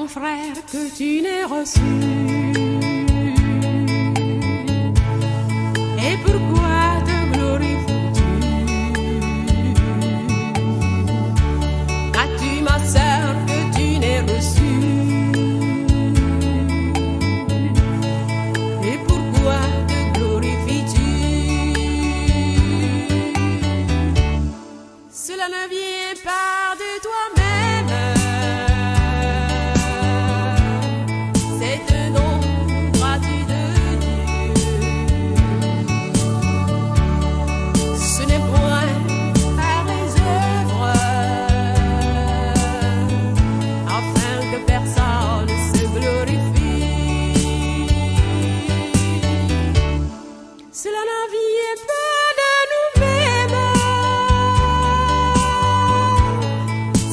Mon frère, que tu n'aies reçu? Et pourquoi te glorifies-tu? Qu'as-tu, ma sœur, que tu n'aies reçu? Et pourquoi te glorifies-tu? Cela ne vient pas de toi-même. C'est un don gratuit de Dieu. Ce n'est point par les œuvres, afin que personne se glorifie. Cela ne vient pas de nous-mêmes.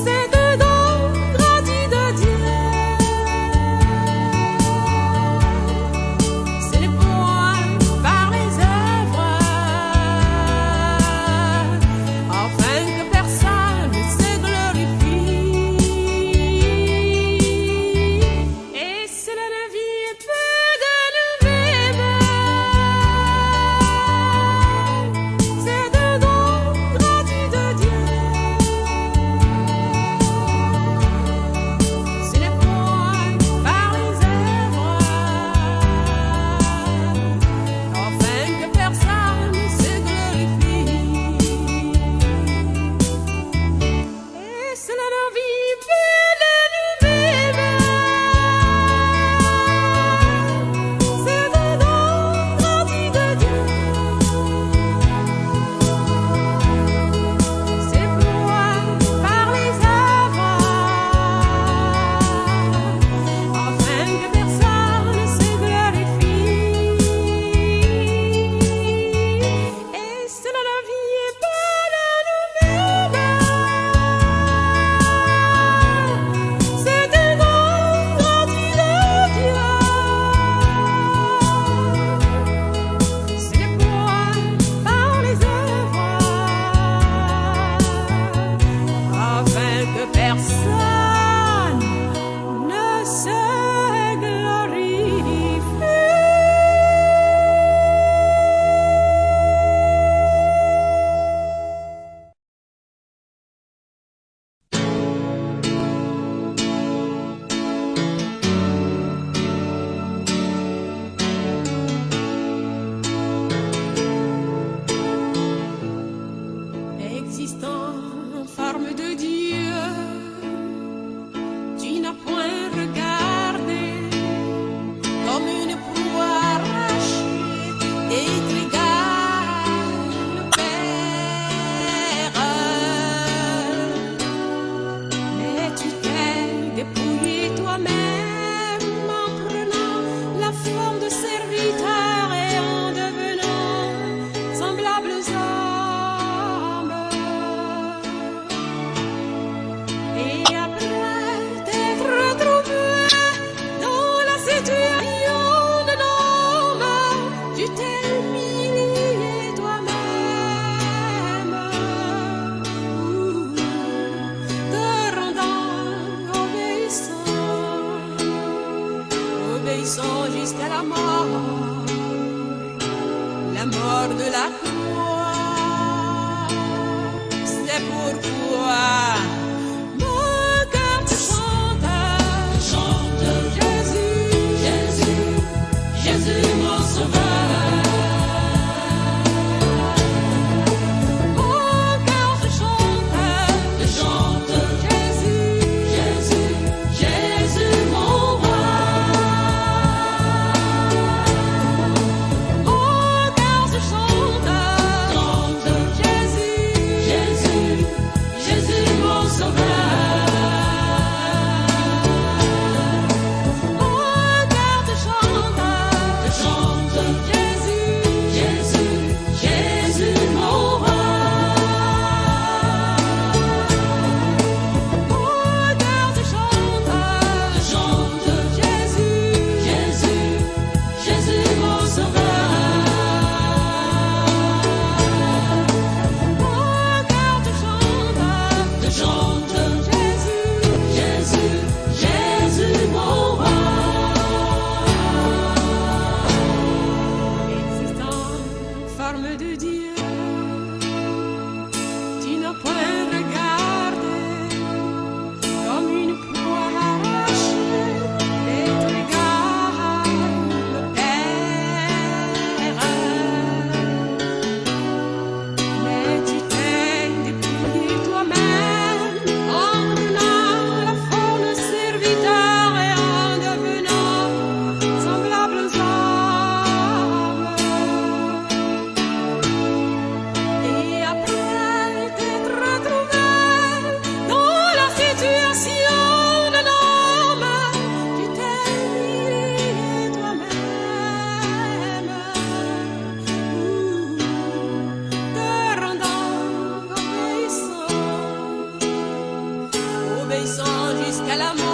C'est un don gratuit de Dieu. Ce n'est point par les œuvres, afin que personne ne se glorifie. Et cela ne vient pas de nous-mêmes. C'est un don gratuit de Dieu. Ce n'est point par les œuvres, afin que personne ne se glorifie. Et cela ne vient pas de nous-mêmes. C'est un don gratuit de Dieu. C'est point par les œuvres, afin que personne ne se glorifie. Et cela ne vient pas de nous-mêmes. C'est un don gratuit de Dieu. Ce n'est point par les œuvres, afin que personne ne se glorifie. Existant en forme de Dieu, tu n'as point regardé comme une proie arrachée d'être égal au Père. Mais tu t'es dépouillé toi-même en prenant la forme de serviteur et en devenant semblable aux hommes. Et après t'être retrouvé dans la situation de l'homme, tu t'es humilié toi-même, te rendant obéissant, obéissant jusqu'à la mort de la croix. C'est pourquoi mon cœur te chante, Chante Jésus, Jésus, Jésus mon sauveur. Mon cœur te chante, Te chante Jésus, Jésus, Jésus mon roi. Mon cœur se chante, Chante Jésus, Jésus, Jusqu'à la mort.